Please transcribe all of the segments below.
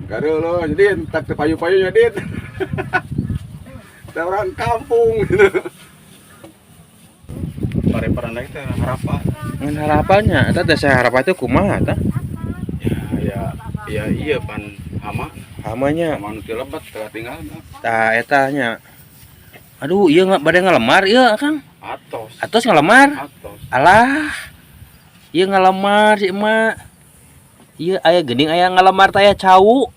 Gaduh lo, jadi tak payu-payunya dit. Kita orang kampung gitu. Pare-paran lagi teh harapan. Ngan harapannya eta teh saya harapan teh kumaha tah? Ya, ya, ya iya pan hama, Hamanya. Hama nu teu lebat teu tinggal. Tah eta nya. Aduh, ieu nggak bade ngalemar ieu Kang. Atos. Atos ngalemar. Atos. Alah. Ieu ngalemar si emak. Ieu aya geuning aya ngalemar teh aya cau.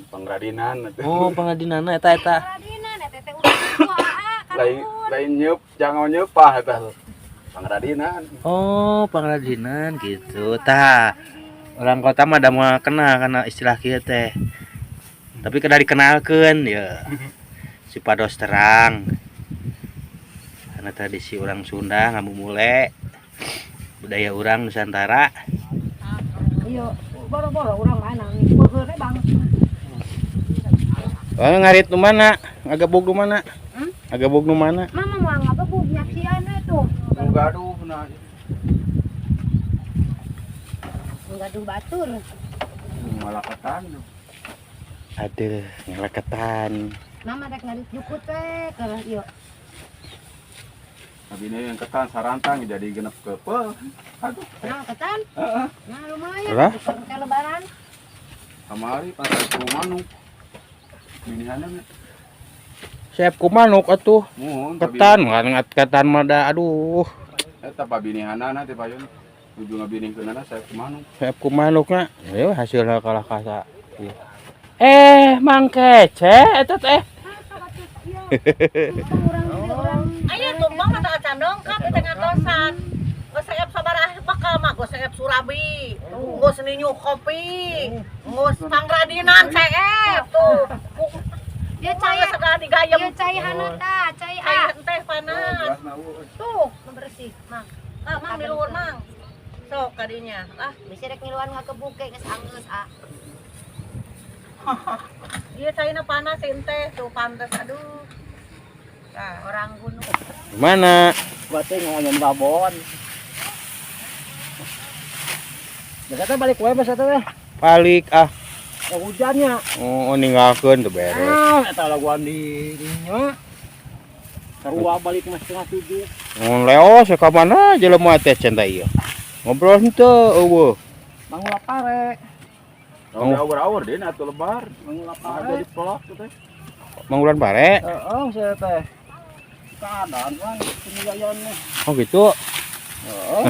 Pangradinan atuh. Oh, pangradinanna eta eta. Pangradinan eta teh urang tua ah. Lain lain nyeup, jangan nyeupah eta. Pangradinan. Oh, pangradinan gitu. Tah. Orang kota mah da moal kenal karena istilah kieu teh. Tapi kena dikenalkeun ya. Supados terang. Karena tradisi orang Sunda ngamumule budaya orang Nusantara. Iya, boro-boro urang mana nih, Bang. Oh, ngarit nu mana? Ngagebug nu mana? Hmm? Ngagebug nu mana? Mama mau ngagebug nyaksian we tuh. Nu gaduh nah. Gaduh batur. Malaketan. Aduh, ngalaketan. Mama rek ngarit jukut teh keur ieu. Abine yang ketan sarantang jadi genep kepe. Aduh. Nah, ketan? Heeh. Nah, lumayan. Lah? Ke lebaran. Kamari pas ku manuk. Binihanna Siap ku manuk atuh. muhun Ketan, ngat ketan mah da aduh. Eta pabinihanana teh payun. Nuju ngabinihkeunana saya ku manuk. Siap ku manukna. Ayo hasilna kalah kasa. Eh, Mang Kece eta teh. Aya tumbang mata acan dongkap di tengah tosan. Geus seep sabaraha bakal mah geus seep surabi, geus ninyu kopi, geus pangradinan seep tuh. Dia cai segala digayem. Dia cai hanata, cai Cai ah. teh panas. Tuh, bersih, Mang. Ah, Mang di luhur, Mang. Sok kadinya. Ah, Bisa rek ngiluan ngagebug ge geus anggeus ah. ieu caina panas teh tuh pantes aduh. Nah, Orang gunung. Mana? Berarti ngomongin babon. Biasanya balik wae mas eta teh. Balik ah. Ya hujannya. Oh, ninggalkeun teu beres. Ah, eta laguan di dinya. Sarua balik mah 6:30. Mun leos ka mana jelema teh cinta ieu. Ngobrol henteu eueuh. Mangula pare. Awur-awur deui atuh lebar. Mangula Ada pare. di pelok teh. Manggulan pare. Heeh, saya teh. Keadaan kan penilaian mah. Oh gitu. Heeh.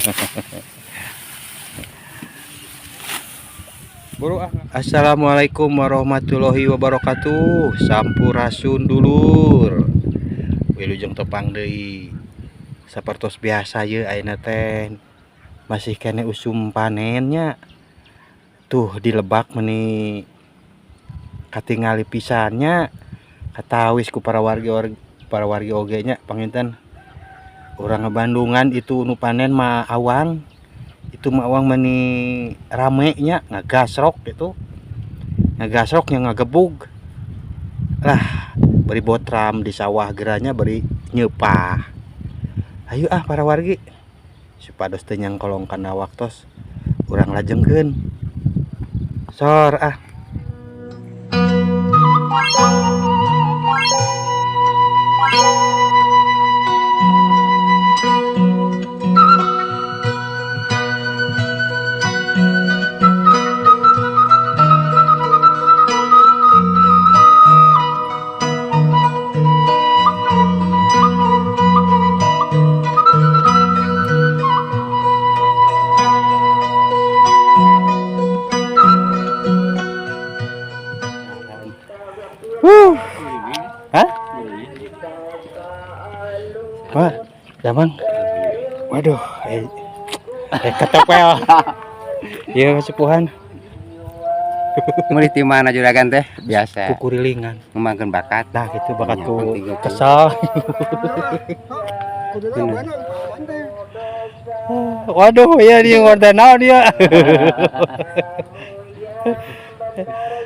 Buru ah. Assalamualaikum warahmatullahi wabarakatuh. Sampurasun dulur. Wilujeng tepang deui. Sapertos biasa ye ayeuna teh. Masih kene usum panennya. Tuh di lebak meni katingali pisannya katawis ku para wargi para wargi oge nya panginten. Urang Bandungan itu nu panen mah awang. Itu mah awang meni rame nya ngagasrok gitu. Ngagasrok nya ngagebug. Lah beri botram di sawah geranya beri nyeupah. Ayo ah para wargi supados teu nyangkolong kana waktos urang lajengkeun. Sor ah. Hah? Wah, damang. Waduh, ketepel. Iya, kesepuhan. Mulih di mana juragan teh? Biasa. Kukurilingan. Ngembangkeun bakat. Nah, gitu bakatku Ya, penting itu. kesal. Waduh, ya dia ngonten naon dia.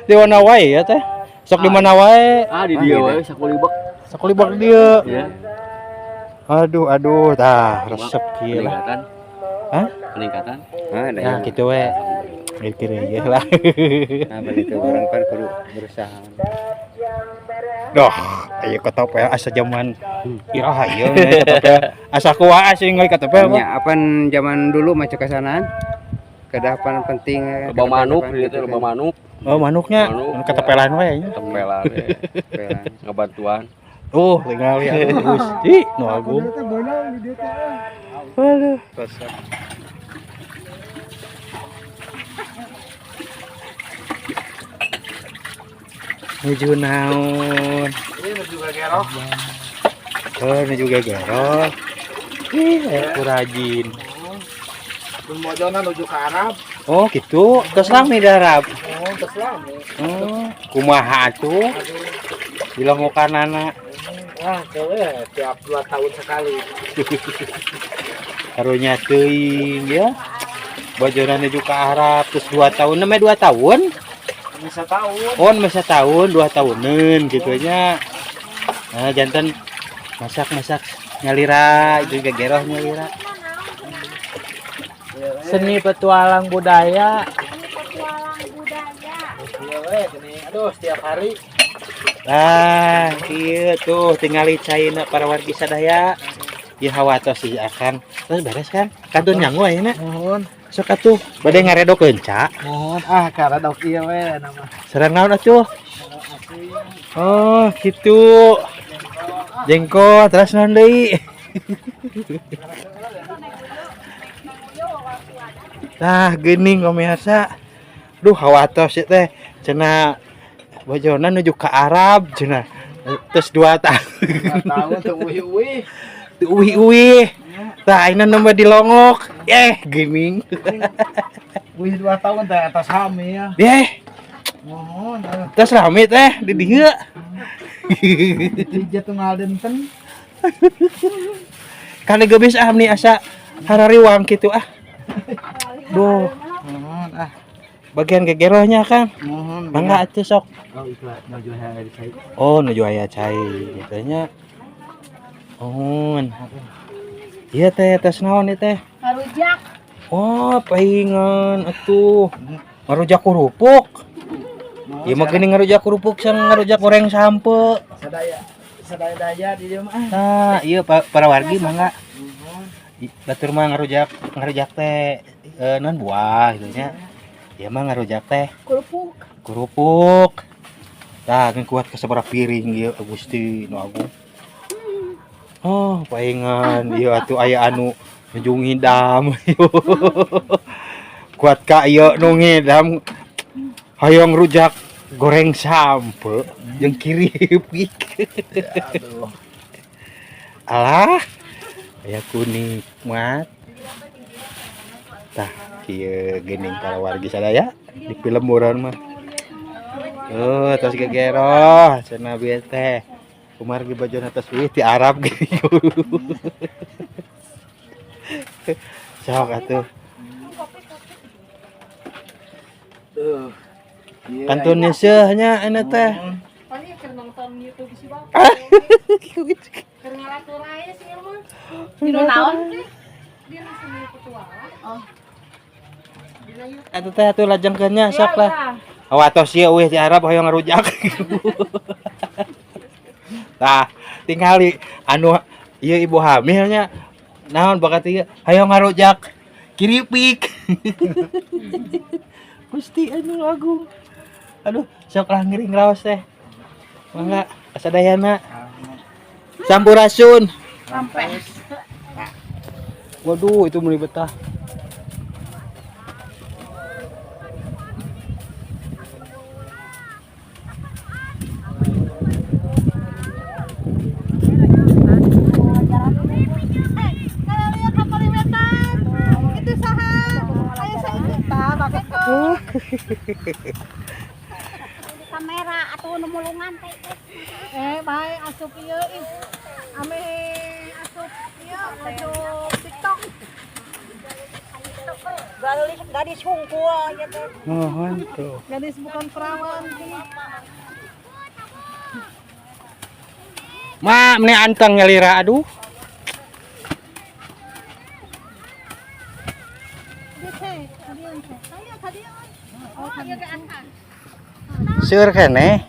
Di mana wae ya teh? Sok di mana wae? Ah, di dieu wae sakulibek. Sakulibek dieu. Ya. Aduh, aduh, tah resep kieu lah. Peningkatan. Hah? Peningkatan. Ah, ada Nah, yang gitu we. Mikir ya lah. Nah, begitu orang kan kudu berusaha. Doh, ayo ketopel asa zaman iraha ieu ketopel. Asa kuaa sih ngai ketopel mah. Ya, apan zaman dulu mah cek kasanaan. Kedapan penting Loba manuk di dieu teh, loba manuk. Oh, manuknya Manuk. anu ketepelan we nya. Tempelan we. Ngabantuan. Oh, tinggal ya. Gusti, nu agung. Waduh. Resep. Nuju naon? Ini nuju gegeroh. Oh, nuju gegeroh. Ih, aku rajin. Mun mojona nuju ke Arab. Oh, gitu. Terus lami di Arab. Oh, terus lami. Oh, kumaha atuh? Dilongokanana. Wah, cewek tiap 2 tahun sekali. Karunya teuing ya. Bojona nuju ka Arab terus 2 tahun, namanya 2 tahun. Bisa tahun. Oh, masa tahun, 2 tahunan gitu nya. Nah, jantan masak-masak nyalira, itu gegeroh nyalira. Seni petualang budaya. Ini petualang budaya. Iya we, gini. Aduh, setiap hari. Ah, kieu tuh tingali caina para wargi sadaya. Ieu hawatos sih akang. Terus beres kan? Kantun nyangu ayeuna. Mohon, Sok atuh, bade ngaredok leunca. mohon ah karedok ieu we nama. Sareng naon atuh? Oh, gitu. Jengkol terus naon deui? Tah geuning pemirsa. Duh hawatos ieu teh cenah bojona nuju ka Arab cenah. Terus 2 tahun. 2 tahun teu uih-uih. Uih-uih. Tah ayeuna nembe dilongok. Geuning. Uih 2 tahun teh atas hamil. Eh, Mohon. terus rame teh di dieu. Hiji tunggal dinten. Kali geus ah nih asa harariwang kitu ah. Duh, Mohon ah. bagian gegerohnya kan. Mohon. Mangga atuh sok. Oh, ikhlas nuju aya di cai. Oh, nuju aya cai gitu nya. Mohon. Iya teh, tes naon ieu teh? Ngarujak. Oh, paingan atuh. Ngarujak kerupuk. Ieu mah geuning ngarujak kerupuk sareng ngarujak goreng sampe. Sadaya sadaya daya di dieu mah. Nah, iya para wargi mangga. Batur mah ngarujak teh non buah gitu nya. Ieu mah ngarujak teh Kerupuk. kerupuk. Tah, geun kuat ke sabaraha piring ieu Gusti nu agung. Oh, paingan ieu atuh aya anu nuju ngidam. Kuat ka ieu nu ngidam hoyong rujak goreng sampe jeung kiripik. Aduh. Alah, aya ku nikmat. Tah, kieu geuning para wargi sadaya di film urang mah. Oh, tos gegeroh cenah bieu teh. Kumargi bajona tos wih ti Arab geuning. Sok atuh. Tuh. Ieu Kantun nyeuseah nya ayeuna teh. Paling keur nonton YouTube si bapak. Keur ngalatur aja sih mah. Dina naon sih? Dina seni petualang. Oh. Dina YouTube. Atuh teh atuh lajengkeun nya sok lah. Iya, Awatos ieu eueuh ti Arab hoyong ngarujak. Tah, tingali anu ieu ibu hamilnya naon bakat ieu hoyong ngarujak kiripik. Gusti anu agung. Aduh, sok lah ngiring raos teh. Mangga kasadayana. Sampurasun. Sampai. Waduh, itu meuli betah. Kalau lihat kapal wetan, itu saha? Ayo saya ikut. Tah, pakai kok. Kamera atau nu mulungan teh. Bae asup ieu ih. Ame asup ieu asup TikTok. Gadis gadis hungkul ieu teh. Mohon tuh. Gadis bukan perawan sih. Ma, meni anteng nyalira aduh. Dia teh, kadieu teh. Ayo kadieu. Seueur keneh.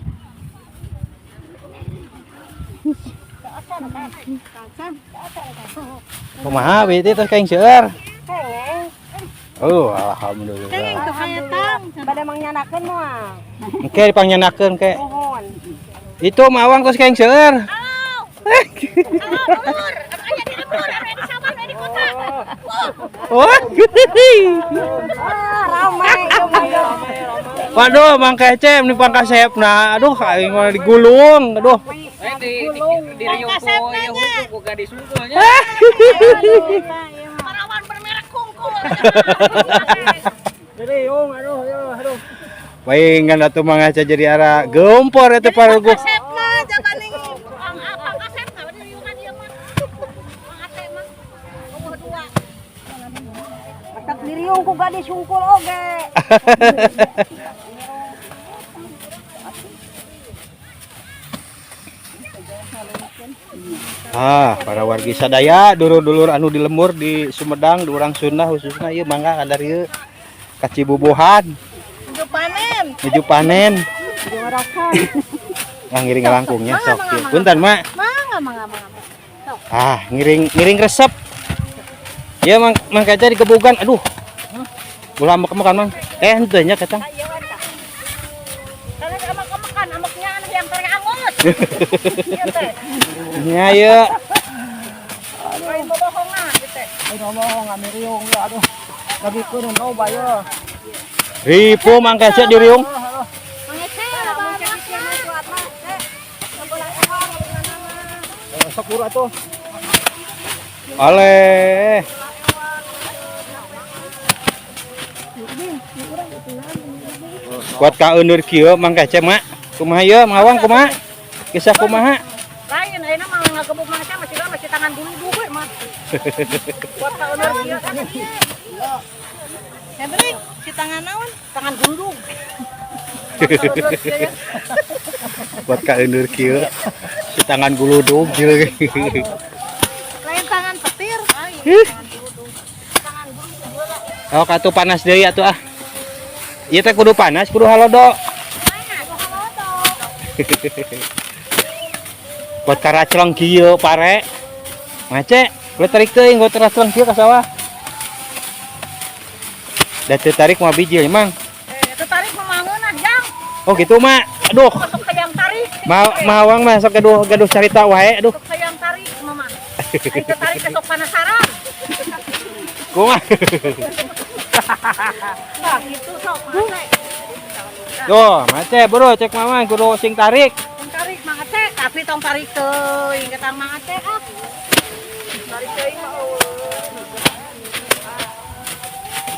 Kumaha beuti tos kaing seueur? Oh, alhamdulillah. Bade mangyanakeun moal. Engke dipangyanakeun ke. Nuhun. Itu mawang tos kaing seueur. Halo, dulur. Anu aya di lembur, anu aya di sawah, anu aya di kota. Oh. Ah, rame ieu mah ieu. Waduh, Mang Kece ini pangkasepna. Aduh, aing mah digulung. Aduh. Di Rio ku gadis sungkulnya. Parawan bermerek kungkul. Diriung aduh ya aduh. Paingan atuh Mang Aca jadi ara gempor eta paruguk. Kasepna jabaning ang apa kasepna di riungan ieu mah. Mang Ate mah. Eueuh dua. Tetep diriung ku gadis hungkul oge. Ah, para wargi sadaya, dulur-dulur anu di lembur di Sumedang, di urang Sunda khususnya ieu mangga kadar ieu ka Cibubuhan, Nuju panen. nuju panen. Ah, ngiring ngalangkungnya sok ieu. Punten, Mak. Mangga mangga mangga. Ah, ngiring ngiring resep. Ya Mang Mang Kaca digebugan. Aduh. Ulah amek-amekan, Mang. Eh, henteu nya kacang. Karena amek-amekan, ameknya anu yang tarik angus. Ieu teh. Nya ieu. Lain bobohongan ieu teh. Ayo ngomong ngami riung ya aduh. Lagi kudu loba ya. Ripu Mang Kaca diriung. Mangece loba amakna. Sok buru atuh. Oleh. Kuat ka euneur kieu Mang Kaca, Mak. Kumaha ieu, Mang Awang kumaha? Kisah kumaha? Lain ayeuna mah ngagebuk Mang Ece masih masih tangan dulu we mah. Buat ka euneur kieu kan. Febri, si tangan naon? Tangan gulung. Kuat ka euneur kieu. Si tangan guludug kieu. Lain tangan petir. Oh, katuh panas deui atuh ah. Ieu teh kudu panas, kudu halodo. Buat karacleng kieu pare. Mace, lu tarik teuing gua karacleng kieu ka sawah. Da teu tarik mah bijil emang. Eh, tertarik memangunah, Jang. Oh gitu mak. Aduh, Masuk hayang tarik. ma mawang mah sok gaduh gaduh carita wae aduh. Masuk hayang tarik, Mama. Aing tertarik besok penasaran. Kumaha? Nah, gitu sok, Mang Aceh. Tuh, mace bro cek mama kudu sing tarik. Tong tarik Mang Aceh, tapi tong tarik teuing ka Mang Aceh ah. Tarik teuing mah eueuh.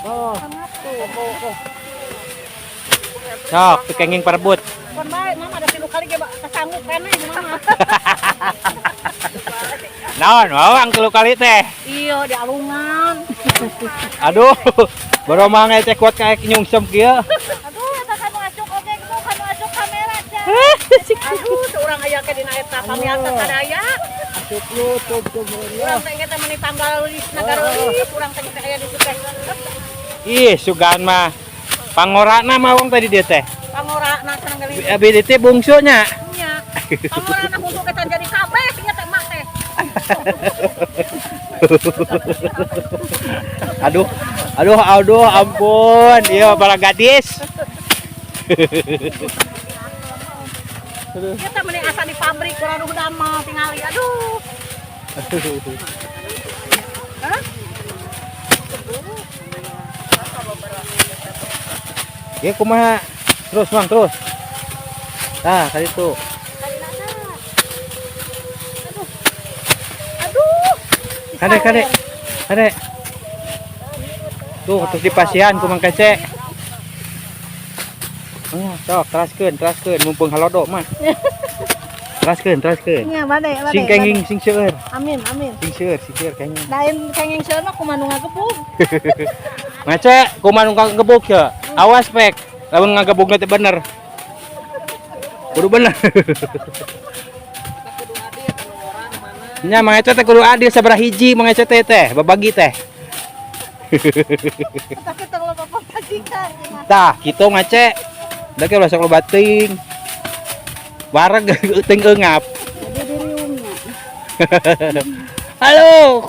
Oh. Sok, teu kenging parebut. Pon bae, Mama ada tilu kali ge kasanggup keneh Mama. Naon, mawang tilu kali teh. Iya, di alungan. Aduh, baru mah ngecek kuat kayak nyungsem kieu. Aduh, eta kanu acuk oge gitu, kanu acuk kamera cah. Aduh, seorang aya ke dina eta pamiarsa sadaya. Asup YouTube tuh Urang teh teh meuni tanggal leulis nagareulis, urang teh teh aya di situ teh. Ih, sugan mah. Pangorana mawang tadi dia teh. Pangorana cenah geulis. Abi teh bungsunya. Nya. Pangorana hungkul ke can jadi kabeh nya teh mak teh. Aduh, aduh, aduh, ampun. Iya, para gadis. Ieu teh meuni asa di pabrik urang nu damel tingali. Aduh. Hah? Ya kumaha? Terus, Mang, terus. Nah, tadi tuh. Aduh. Kade, kade. Kade. Tuh, terus dipasihan ku Mang Kece. Oh, sok, teraskeun, teraskeun mumpung halodo mah. Teraskeun, teraskeun. Nya bade bade. Sing kenging sing seueur, Amin amin. sing seueur, sing seueur kenging. Lain kenging seueur mah kumaha nu ngagebug. Ngace, kumaha nu ngagebug ya? Awas pek, lamun ngagebugna teh bener. Kudu bener. Nya Mang Ece teh kudu adil sabaraha hiji Mang Ece teh teh, babagi teh. Tapi tong loba pamajikan. Tah, kitu Ngace. Da ke ulah sok loba teuing. Wareg teuing eungap. Jadi diriungnya. Halo.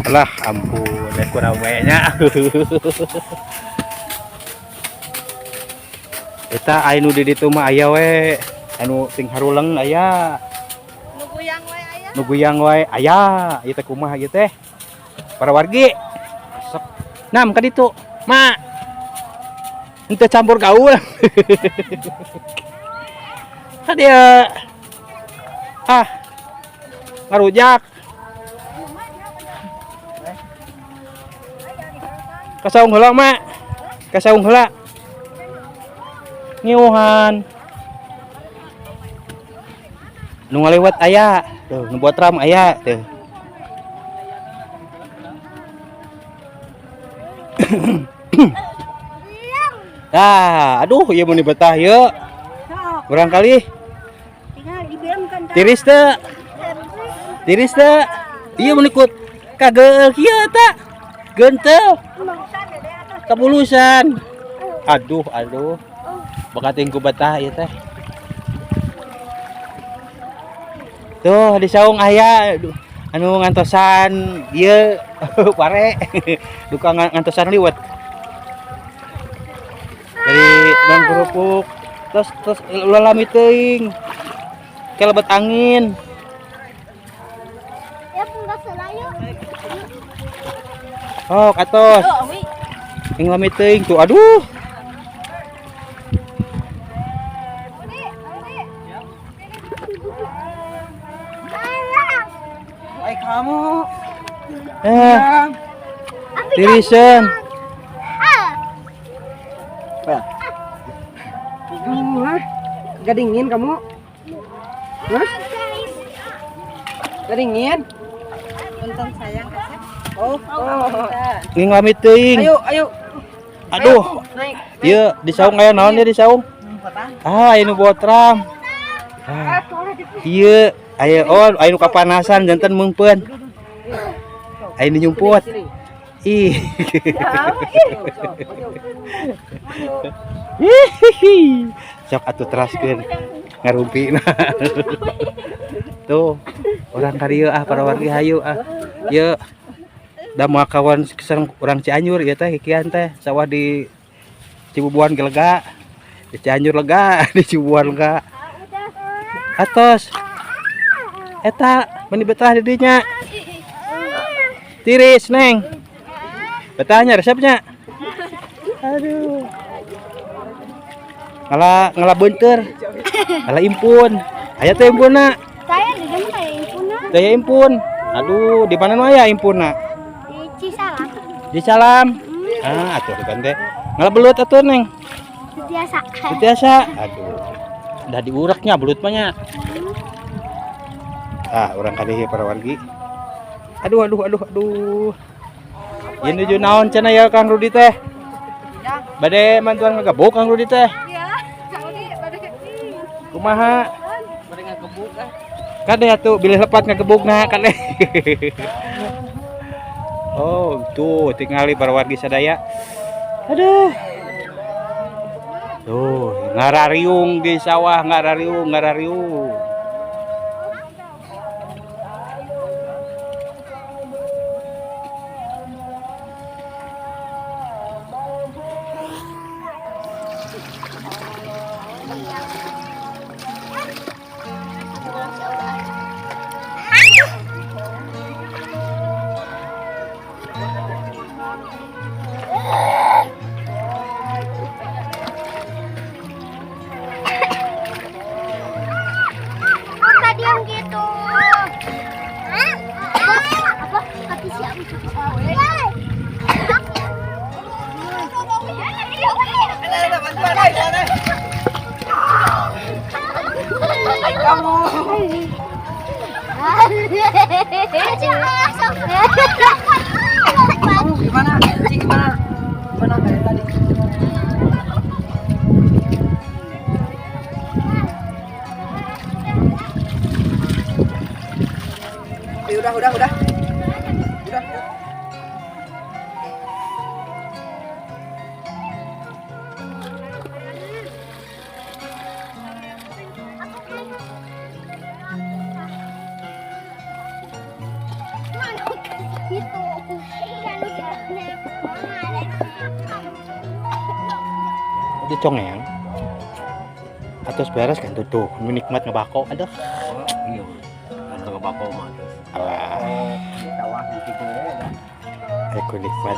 Alah ampun, eh kurang nya. Eta anu di ditu mah aya we, anu sing haruleng aya, Nu guyang we aya. Nu guyang wae aya, ieu teh kumaha ieu teh? Para wargi. Sok nam ka ditu. Ma. Henteu campur gaul. Ka dieu. Ah. Ngarujak. Ka saung heula, Ma. Ka saung heula. Ngiuhan. Nu ngalewat aya. Tuh, nu botram aya tuh. Ah, aduh, ieu mun betah ieu. Barangkali Tinggal dibiamkan. Tiris teu? Tiris teu? Ieu mun ikut kageul kieu ta. Gentel. Kabulusan. Aduh, aduh. Bakating ku betah ieu teh. Tuh di saung aya, aduh, anu ngantosan ieu pare. Duka ngantosan liwet. Dari non kerupuk terus terus ulah lami teuing. Kelebet angin. Ya, enggak selayu. Oh, katos. Ing lami teuing tuh. Aduh. Ai kamu. Eh. Tirisan. Ya. Hah? Gak dingin kamu? Hah? Gak dingin? Punten sayang kasep. Oh, oh. Ing lami teuing. Ayo, ayo. Aduh. Naik. Ieu di saung aya naon ieu di saung? Ah, aya nu botram. Ah. Ieu aya, oh, aya nu kapanasan janten meungpeun. Aya nu nyumput. Ih. Hihihi. Sok atuh teraskeun ngarumpina. Tuh, orang karieu ah, para wargi, hayu ah. Ieu da moal kawan sareng urang Cianjur ieu teh, kikian teh sawah di Cibubuan ge lega. Di Cianjur lega, di Cibubuan lega. Atos. Eta meni betah di dinya. Tiris, Neng. Betahnya resepnya. Aduh. Ngala ngala beunteur. Ngala impun. Aya teh impunna? Saya di mana saya impunna? Daya impun. Aduh, di mana nu aya impunna? Di Cisalam. Di Salam. Ah, atuh kan teh. Ngala belut atuh, Neng. Biasa. Biasa. Aduh. Udah diureknya belut mah nya. Ah, urang kadieu para wargi. Aduh, aduh, aduh, aduh. Ieu nuju naon cenah ya Kang Rudi teh? Bade mantuan ngagebuk Kang Rudi teh. Iya, Kang Rudi bade. Kumaha? Bade ngagebuk ah. Kade atuh bilih lepat ngagebukna kade. Oh, tuh tingali para wargi sadaya. Aduh. Tuh, ngarariung di sawah, ngarariung, ngarariung. Itu. Itu congeang. Atos beres kan tuh tuh nikmat ngebako aduh. Iya. Anu ngebako mah terus. Alah, Sawah gitu ya. aku nikmat.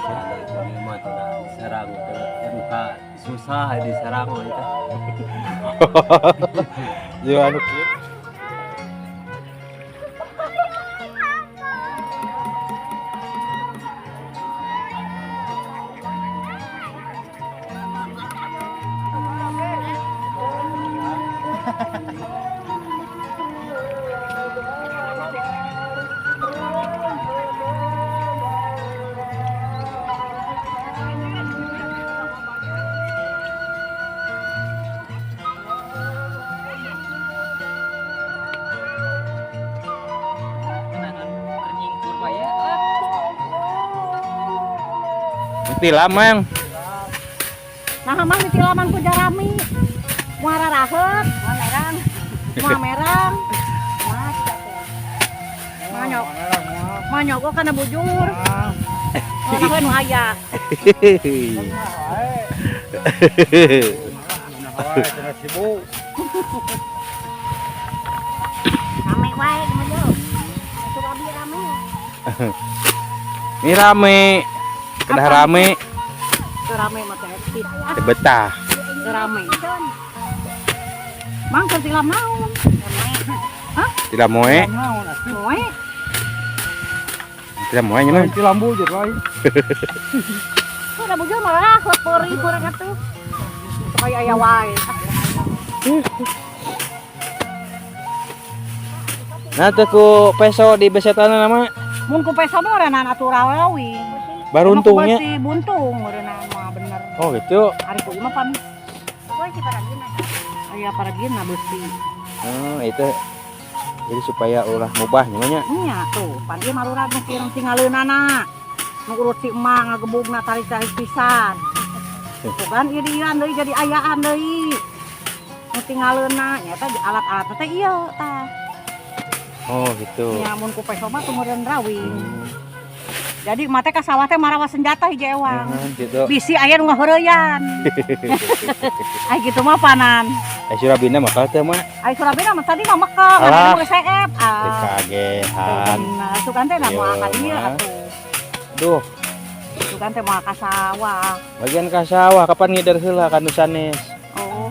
Mah tuh serang duka susah diserang mah itu. Yo anu kieu. Tilam mang. Nah, mah ditilaman ku jarami. Muara raheuk, Moal merang. moal merang. Moal nyok. Moal nyogok kana bujur. Moal raheuk nu aya. Rame wae mah yo. Surabi rame. Ini rame. Kedah rame. Teu rame mah teh eksis. Teu betah. Teu rame. Mang keur tilam naon? Tilam moe. Moe. Tilam moe nya mah. Tilam bujur lain. Tuh da bujur mah raheuk peurih kurang atuh. Sok aya aya wae. Nah teu ku peso di besetanna mah. Mun ku peso mah eureunana atuh rawi. Baruntungnya. Si buntung eureunana mah bener. Oh gitu. Ari ku ieu mah pan Woi si paragina. aya paragina beusi. Oh, itu jadi supaya ulah mubah nya mah nya. Nya tuh, pan ieu marurag nu pirang tingaleunana. Nu urut si emak ngagebugna tarik-tarik pisan. Tuh kan irian deui jadi ayaan deui. Nu tingaleunna nya eta alat-alat teh ieu tah. Oh gitu. Nya mun ku peso mah tumureun rawi. Jadi emak teh ka sawah teh marawa senjata hiji ewang. Gitu. Bisi aya nu ngaheureyan. Ai kitu mah panan. Eh surabina mah teh mah. Ai surabina mah tadi mah mekeng, Alah. ada nu seep. Ah. Kagehan. Nah, sugan teh nah moal ka dieu Iya, mah. atuh. Duh, Sugan teh moal ka sawah. bagian ka sawah kapan ngider heula ka nu sanes. Oh.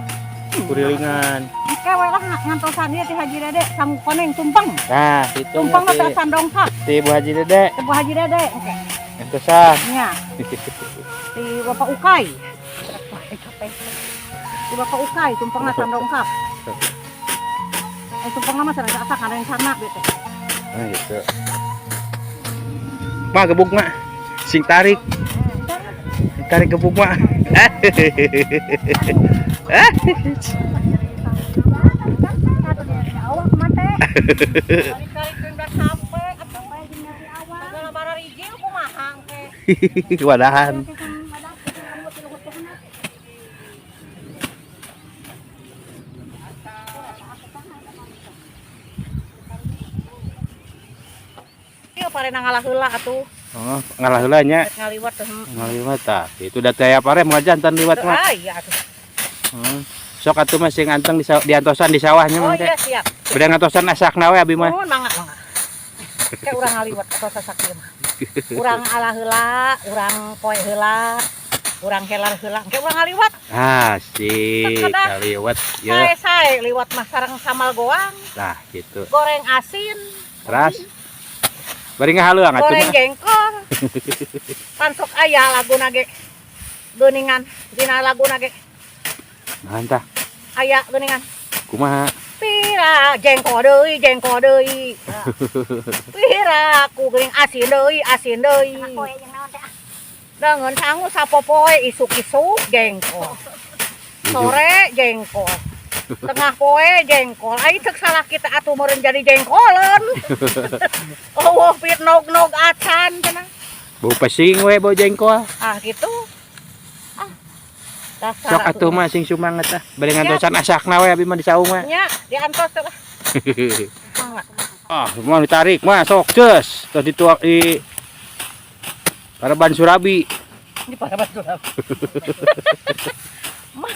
Kurilingan. Engke we lah ngantosan ieu ti Haji Dede sangu koneng tumpeng. Nah, itu Tumpeng mah teh dongkap. ti Bu Haji Dede. Ti Bu Haji Dede engke. Ngantosan. Nya. Ti Bapak Ukay. Ti Bapak Ukay tumpengna sandongkap. Eh tumpengna mah sareng asak ada yang sana bete. Nah, gitu. Mah gebuk mah. Sing tarik. Tarik gebuk mah. Awak mah teh. Tarik-tarik udah sampai atuh. Segala bararijil kumaha engke. Wadahan. Ieu parena ngalah heula atuh. Oh, ngalah heula nya. Rek ngaliwat teh. Ngaliwat tah. Itu da teh aya pare moal jantan liwat mah. Ah iya atuh. Sok atuh mah sing anteng di diantosan di sawahnya Oh mah teh. iya siap. Beda ngantosan asakna we abi mah. Nuhun mangga mangga. Kayak urang ngaliwat atau sasak ieu mah. Urang ala heula, urang poe heula, urang helar heula. Engke urang ngaliwat. Ah, sik Sakedah. ngaliwat ye. Sae-sae liwat mah sareng sambal goang, Nah, gitu. goreng asin, Teras. Bari ngahaleuang atuh goreng mah. jengkol. Pan sok aya laguna ge. Geuningan, dina laguna ge. Naon tah? Aya geuningan. Kumaha? Pira jengkol deui, jengkol deui. Pira ku geuning asin deui, asin deui. Poe jeung naon teh ah. Dangen sangu sapopoe isuk-isuk jengkol. Sore jengkol. Tengah poe jengkol. Ai cek salah kita atuh meureun jadi jengkoleun. Oh, pit nog-nog acan cenah. Bau pesing we bau jengkol. Ah gitu. Ah. Dasar Sok atuh mah sing sumanget ah. Bari ngantosan asakna we abi mah di saung mah. Nya, diantos teh lah. Mangga. Ah, mau ditarik mah sok ces. Terus dituak di Paraban Surabi. Di Paraban Surabi. Ma,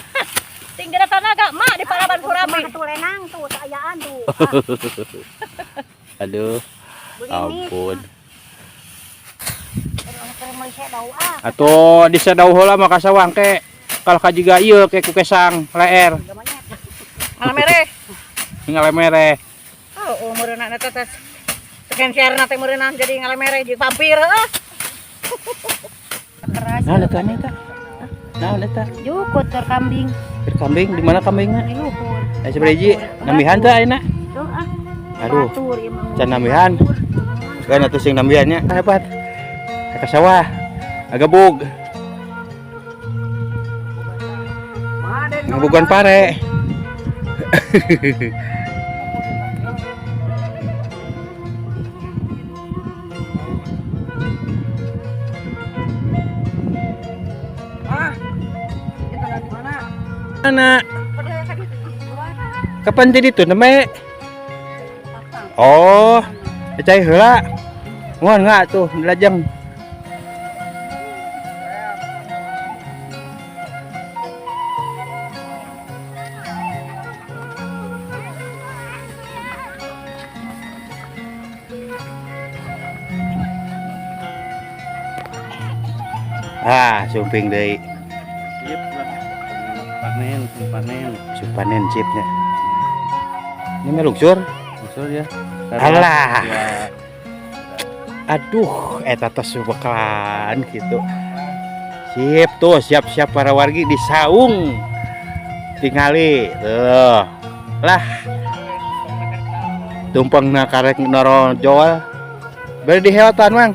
tinggal tanaga, ma di Paraban Surabi. Mah tuh lenang tuh saayaan tuh. Aduh, Begini. ampun. Keur meuli sedau ah. Atau di sadau heula mah ka sawah ke kalau kajiga ieu ke ku kesang leer Ngalamere. ngalemere. Oh, oh meureunna eta teh. Sekian teh meureunna jadi ngalamere jeung vampir heuh. Keras. Nah, eta eta. Nah, eta. Jukut keur kambing. Keur kambing di mana kambingna? Di luhur. Eh sabaraha Nambihan teh ayeuna? Tuh ah. Aduh, Batur ieu mah. can nambihan. Kan atuh sing nambihannya hebat. Ka sawah. Agabug. Ngabugan pare. Mana? Kapan jadi tuh namanya? Oh, cai heula. Mohon nggak tuh lajeng. Ah, sumping deui. Sip lah. Panen, panen. Supanen sipnya. Ini mah luxur. Usul ya. Alah. Ya. Aduh, eta tos bekalan gitu. Sip tuh, siap-siap para wargi di saung. Tingali tuh. Lah. Tumpeng na karek norojol. Bari diheotan, Mang.